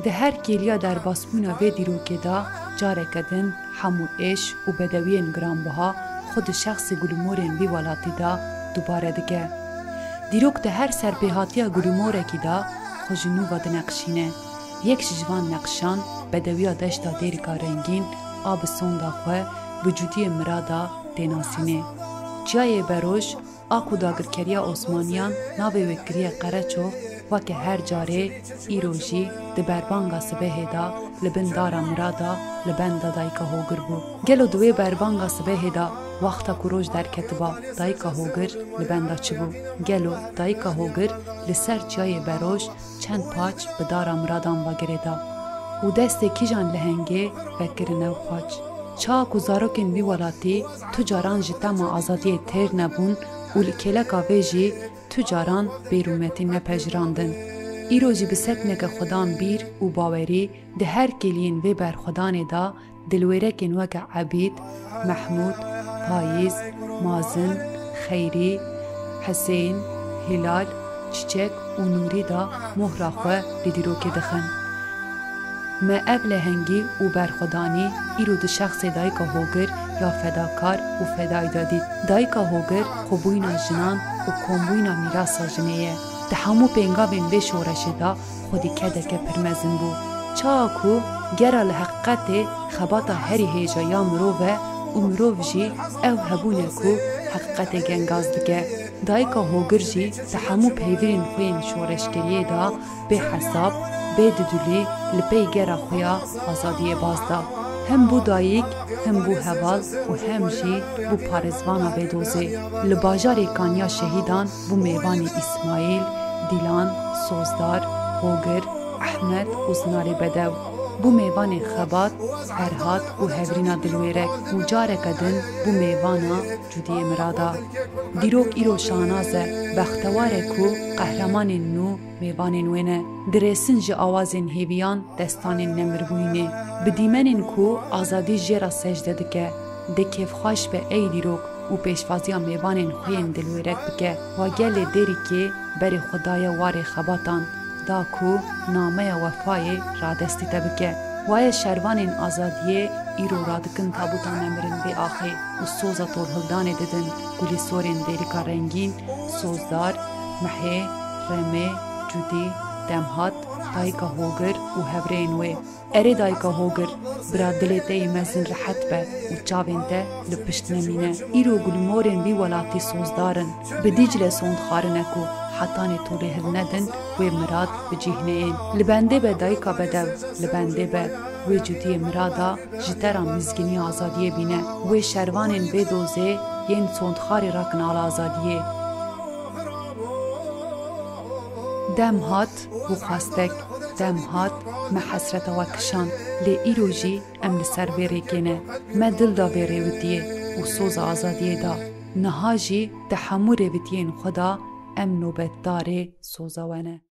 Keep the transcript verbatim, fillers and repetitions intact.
Di her kêliya derbasbûna vê dîrokê de careke din hemû êş û bedewiyên giranbiha xwe di şexsê gulimorên vî welatî de dubare dike. Dîrok di her serpêhatiya gulimorekî de xwe ji nû ve dineqişîne. Yek ji van neqişan bedewiya deşta Dêrika Rengîn a bi sonda xwe bi Cudiyê Mirada tê nasînê. Çiyayê Beroj a ku dagirkeriya Osmaniyan navê wê kiriye Qereçox, weke her carê îro jî di berbanga sibehê de li bin dara Mirada li benda dayika Hogir bû. Gelo di wê berbanga sibehê de wexta ku roj derketiba dayika Hogir li benda çi bû? Gelo dayika Hogir li ser çiyayê Beroj çend paç bi dara Miradan ve girêda û destê kîjan lehengê vekirine ew paç? Ça ku zarokên vî welatî tu caran ji tema azadiyê têr nebûn û li kêleka vê jî tu caran bêrûmetî nepejirandin. Îro jî bi sekneke xwedan bîr û bawerî di her kêliyên vê berxwedanê de dilwêrekên weke Ebîd, Mehmûd, Payîz, Mazin, Xeyrî, Hesên, Hilal, Çiçek û Nûrî de mohra xwe li dîrokê dixin. Me ev lehengî û berxwedanî îro di şexsê dayika Hogir ya fedakar û fedayî de dît. Dayika Hogir xwebûyîna jinan û kombûyîna mîrasa jinê ye. Di hemû pêngavên vê şoreşê de xwedî kedeke pir mezin bû. Çawa ku gera li heqîqetê xebata herî hêja ya mirov e û mirov jî ew hebûn e ku heqîqetê gengaz dike. Dayika Hogir jî di hemû peyvîrên xwe yên şoreşgeriyê de bê hesab, bê didulî li pey gera xwe ya azadiyê baz da. Hem bû dayik, hem bû heval û hem jî bû parêzvana vê dozê. Li bajarê Kanya Şehîdan bû mêvanê Îsmaîl, Dîlan, Sozdar, Hogir, Ehmed û Zinarê Bedew. Bû mêvanê Xebat, Ferhat û Hevrîna Dilwêrek û careke din bû mêvana Cudiyê Mirada. Dîrok îro şanaz e, bextewar e ku qehremanên nû mêvanên wê ne. Dirêsin ji awazên hêviyan destanên nemirbûyînê. Bi dîmenên ku azadî jê re secde dike, dê kêfxweş be ey dîrok û pêşvaziya mêvanên xwe yên dilwêrek bike. Wa gelê Dêrikê berê xwe daye warê xebatan, da ku nameya wefayê radestî te bike. Waye şervanên azadiyê îro radikin tabuta nemirin vê axê û soza torhildanê didin ku lîsorên Dêrika Rengîn, Sozdar, Mihê, Remê, Cudî, Demhat, dayika Hogir û hevrêyên wê. Erê dayika Hogir, bira dilê te yê mezin rehet be û çavên te li pişt nemîne. Îro gulimorên vî welatî sozdar in. Bi Dîcle sondxarine ku hetanê tolê hilnedin wê mirad bi cih neyên. Li bendê be dayika bedew, li bendê be wê Cudiyê Mirada ji te ra mizgîniya azadiyê bîne. Wê şervanên vê dozê yên sondxarê rakin ala azadiyê. Dem hat bû xwestek, dem hat me hesreta we kişand, lê îro jî em li ser vê rêkê ne. Me dil da vê rêwitiyê û soza azadiyê da. Niha jî di hemû rêwitiyên xwe de em nobetdarê soza we ne.